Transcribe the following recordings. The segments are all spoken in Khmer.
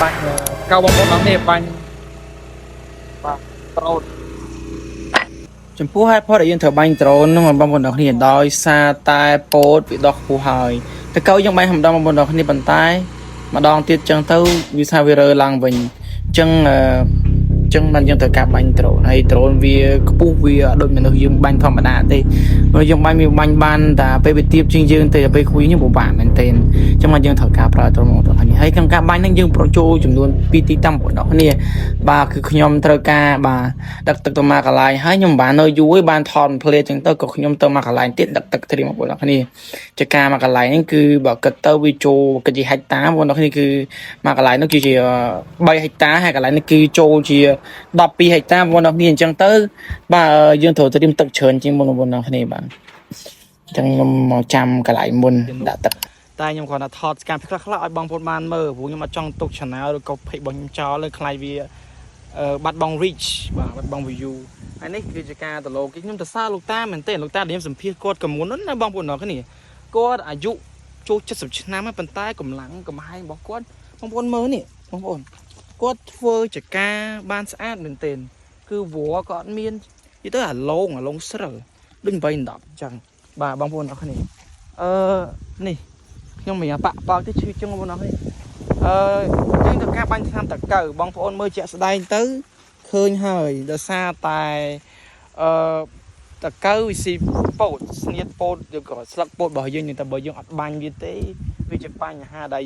បាញ់កៅបងប្អូនទាំងនេះបាញ់បាទត្រូន ចំពោះហេតុផលដែលយើងត្រូវបាញ់ដ្រូនហ្នឹងបងប្អូនទាំងគ្នាដោយសារតែពោតវាដោះខ្ពស់ហើយតើកៅយើងបាញ់ម្ដងបងប្អូនទាំងគ្នាប៉ុន្តែម្ដងទៀតចឹងទៅវាថាវារើឡើងវិញអញ្ចឹងអឺអញ្ចឹងបានយើងត្រូវការបាញ់ដ្រូនហើយដ្រូនវាខ្ពស់វាអត់ដូចមនុស្សយើងបាញ់ធម្មតាទេមនុស្សយើងបាញ់វាបាញ់បានតែពេលវាទៀបជាងយើងទេតែពេលខ្ពស់យើងពិបាកមែនទែនអញ្ចឹងបានយើងត្រូវការប្រើដ្រូនបងប្អូនទាំងគ្នាហើយក្នុងការបាញ់ហ្នឹងយើងប្រចូលចំនួន2ទីតាំងបងប្អូនទាំងគ្នាបាទគឺខ្ញុំត្រូវការបាទ ដឹកទឹកទៅមកកន្លែងហើយខ្ញុំមិនបាននៅយូរទេបានថតភ្លាចឹងទៅក៏ខ្ញុំទៅមកកន្លែងទៀតដឹកទឹកត្រៀមបងប្អូនអរគ្នាជាការមកកន្លែងហ្នឹងគឺបើគិតទៅវាចូលគិតជាហិកតាបងប្អូនអរគ្នាគឺមកកន្លែងនោះគឺជា3ហិកតាហើយកន្លែងនេះគឺចូលជា12ហិកតាបងប្អូនអរគ្នាអញ្ចឹងទៅបាទយើងត្រូវត្រៀមទឹកច្រើនជាងមុនបងប្អូនអរគ្នាបាទអញ្ចឹងខ្ញុំមកចាំកន្លែងមុនដាក់ទឹកតែខ្ញុំគ្រាន់តែថតការខ្លះខ្លះឲ្យបងប្អូនបានមើលព្រោះខ្ញុំអត់ចង់ទុក channel ឬក៏ page របស់ខ្ញុំចោលលើខ្លាចវា បាត់បង់ reach បាទបាត់បង់ view ហើយនេះគឺជាការតឡូគេខ្ញុំទៅសារលោកតាមែនទេលោកតាដែលខ្ញុំសម្ភាសគាត់កមុនណាបងប្អូនអរគ្នាគាត់អាយុចូល70ឆ្នាំហើយប៉ុន្តែកម្លាំងកំហែងរបស់គាត់បងប្អូនមើលនេះបងប្អូនគាត់ធ្វើចការបានស្អាតមែនទែនគឺវ័រក៏អត់មាននិយាយទៅអាឡងអាឡងស្រូវដូច8 10អញ្ចឹងបាទបងប្អូនអរគ្នាអឺនេះខ្ញុំមិនបាក់ប៉ោទេឈឺជើងបងប្អូនអរគ្នាអឺ យើងត្រូវការបាញ់ថ្នាំតកៅបងប្អូនមើលជាក់ស្ដែងទៅឃើញហើយដោយសារតែអឺតកៅវាស៊ីពោតស្នៀតពោតឬក៏ស្លឹកពោតរបស់យើងតែបើយើងអត់បាញ់វាទេវាជាបញ្ហាដែល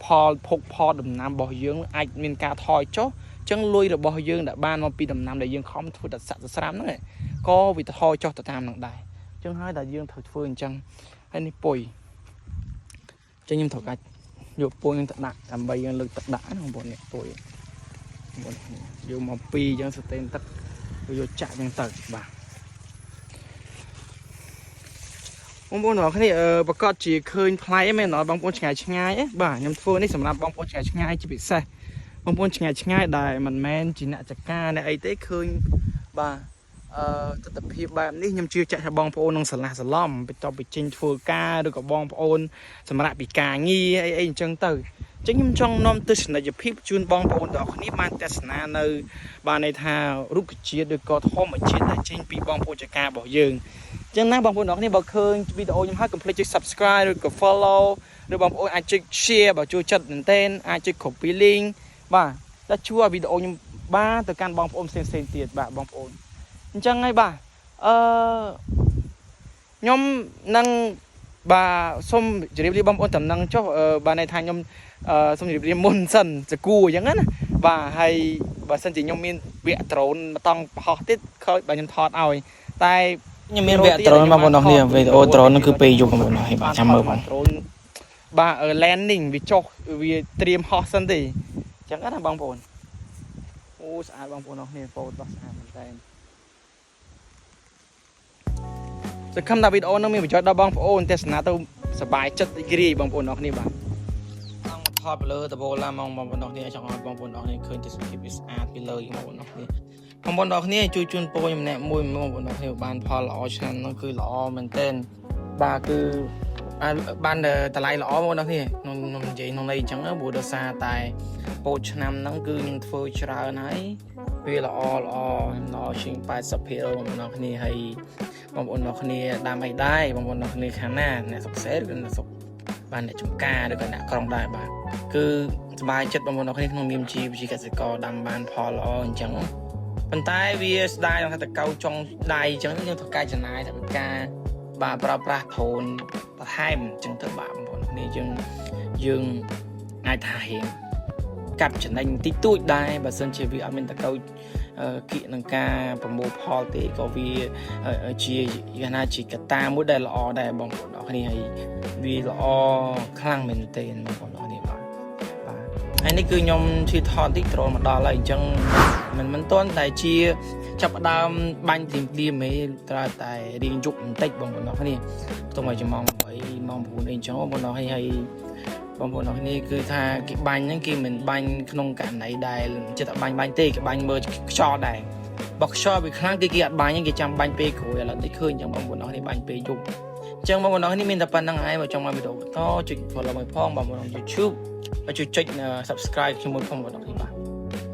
ផលភោគផលដំណាំរបស់យើងអាចមានការថយចុះអញ្ចឹងលុយរបស់យើងដែលបានមកពីដំណាំដែលយើងខំធ្វើតែសាក់សស្រាំហ្នឹងឯងក៏វាថយចុះទៅតាមនឹងដែរអញ្ចឹងហើយដែលយើងត្រូវធ្វើអញ្ចឹងហើយនេះពុយអញ្ចឹងខ្ញុំត្រូវការ យកពួយនឹងទៅដាក់ដើម្បីយើងលើកទឹកដាក់ណាបងប្អូននេះពួយបងប្អូនយកមកពីរអញ្ចឹងស្ទែនទឹកយកចាក់អញ្ចឹងទៅបាទបងប្អូនទាំងអស់គ្នាអឺប្រកាសជាឃើញប្លែកមែនអត់បងប្អូនឆ្ងាយឆ្ងាយទេបាទខ្ញុំធ្វើនេះសម្រាប់បងប្អូនឆ្ងាយឆ្ងាយជាពិសេសបងប្អូនឆ្ងាយឆ្ងាយដែលមិនមែនជាអ្នកចការអ្នកអីទេឃើញបាទអឺទស្សនភាពបែបនេះខ្ញុំជឿជាក់ថាបងប្អូននឹងស្រឡះស្រឡំបន្ទាប់ពីចេញធ្វើការឬក៏បងប្អូន សម្រាប់ពីការងារអីអីអញ្ចឹងទៅអញ្ចឹងខ្ញុំចង់នាំទស្សនីយភាពជូនបងប្អូនទាំងអស់គ្នាបានទស្សនានៅបានន័យថារុក្ខជាតិឬក៏ធម្មជាតិដែលចេញពីបងប្អូនចការរបស់យើងអញ្ចឹងណាបងប្អូនទាំងអស់គ្នាបើឃើញវីដេអូខ្ញុំហើយកុំភ្លេចចុច Subscribe ឬក៏ Follow ឬបងប្អូនអាចចុច Share បើចូលចិត្តមែនទែនអាចចុច Copy link បាទដែលជួយឲ្យវីដេអូខ្ញុំបានទៅកាន់បងប្អូនផ្សេងៗទៀតបាទបងប្អូនអញ្ចឹងហើយបាទអឺខ្ញុំនឹង បាទសូមជម្រាបលាបងប្អូនតំណឹងចុះអឺបាទន័យថាខ្ញុំអឺសូមជម្រាបលាមុនសិនសគួរអញ្ចឹងណាបាទហើយបើសិនជាខ្ញុំមានវគ្គដ្រូនមកតង់ប្រហោះទៀតខើចបាទខ្ញុំថតឲ្យតែ ខ្ញុំមានវគ្គដ្រូនបងប្អូនអរគ្នាវីដេអូដ្រូនហ្នឹងគឺពេលយប់បងប្អូនអរគ្នាបាទចាំមើលបង ដ្រូនបាទ landing វាចុះវាត្រៀមហោះសិនទេអញ្ចឹងណាបងប្អូនអូស្អាតបងប្អូនអរគ្នាពោតដោះស្អាតមែនតើសង្ឃឹមថាវីដេអូនឹងមានប្រយោជន៍ដល់បងប្អូនទស្សនាទៅសប្បាយចិត្តរីករាយបងប្អូនអរគ្នាបាទ អង្គថតលើដបូលឡាហ្មងបងប្អូនអរគ្នាចង់ឲ្យបងប្អូនអរគ្នាឃើញទេសភាពវាស្អាតពីលើបងប្អូនអរគ្នាបងប្អូនអរគ្នាជួយជូនពរខ្ញុំម្នាក់មួយបងប្អូនអរគ្នាបានផលល្អឆ្នាំហ្នឹងគឺល្អមែនទែនបាទគឺបានបានតម្លៃល្អបងប្អូនអរគ្នាខ្ញុំខ្ញុំនិយាយក្នុងន័យអញ្ចឹងព្រោះដោយសារតែពោតឆ្នាំហ្នឹងគឺខ្ញុំធ្វើច្រើនហើយវាល្អល្អល្អជាង80%បងប្អូនអរគ្នាហើយបងប្អូនអរគ្នាដាំអីដែរបងប្អូនអរគ្នាខាងណាអ្នកសុកសេឬអ្នកសុកបានអ្នកចំការឬក៏អ្នកក្រុងដែរបាទ គឺសប្បាយចិត្តបងប្អូនអរគ្នាក្នុងនាមជាវិជាកសិករដាំបានផលល្អអញ្ចឹងប៉ុន្តែវាស្ដាយថាតកៅចុងដៃអញ្ចឹងយើងធ្វើការចំណាយថវិកាបាទប្រើប្រាស់ដ្រូនបន្ថែមអញ្ចឹងទៅបាទបងប្អូនអរគ្នាយើងយើងអាចថារៀងកាត់ចំណេញតិចតួចដែរបើសិនជាវាអត់មានតកៅគៀកនឹងការប្រមូលផលទេក៏វាជាយ៉ាងណាជាកត្តាមួយដែលល្អដែរបងប្អូនអរគ្នាហើយវាល្អខ្លាំងមែនទែនបងប្អូនអរគ្នាបាទ បាទហើយនេះគឺខ្ញុំឈឺថតតិចត្រូនមកដល់ហើយអញ្ចឹងមិនមិនទាន់តែជាចាប់ផ្ដើមបាញ់ភ្លាមភ្លាមទេត្រូវតែរៀងយប់បន្តិចបងប្អូនអរគ្នាខ្ទង់ឲ្យជាម៉ោង8ម៉ោង9អីអញ្ចឹងបងប្អូនអរគ្នាហើយបងប្អូនអរគ្នាគឺថាគេបាញ់ហ្នឹងគេមិនបាញ់ក្នុងករណីដែលចិត្តតែបាញ់បាញ់ទេគេបាញ់មើលខ្យល់ដែរបើខ្យល់វាខ្លាំងគេគេអត់បាញ់ទេគេចាំបាញ់ពេលក្រោយឥឡូវនេះឃើញអញ្ចឹងបងប្អូនអរគ្នាបាញ់ពេលយប់ អញ្ចឹងបងប្អូននេះមានតែប៉ុណ្្នឹងឯងបើចង់មកវីដេអូបន្តចុច follow មួយផងបងប្អូន YouTube ហើយជួយចុច subscribe ខ្ញុំមួយផងបងប្អូននេះបាទ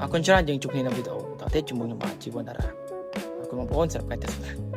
អរគុណច្រើនយើងជួបគ្នានៅវីដេអូបន្តទៀតជាមួយខ្ញុំបាទជីវិនតារាអរគុណបងប្អូនសម្រាប់ការទស្សនា។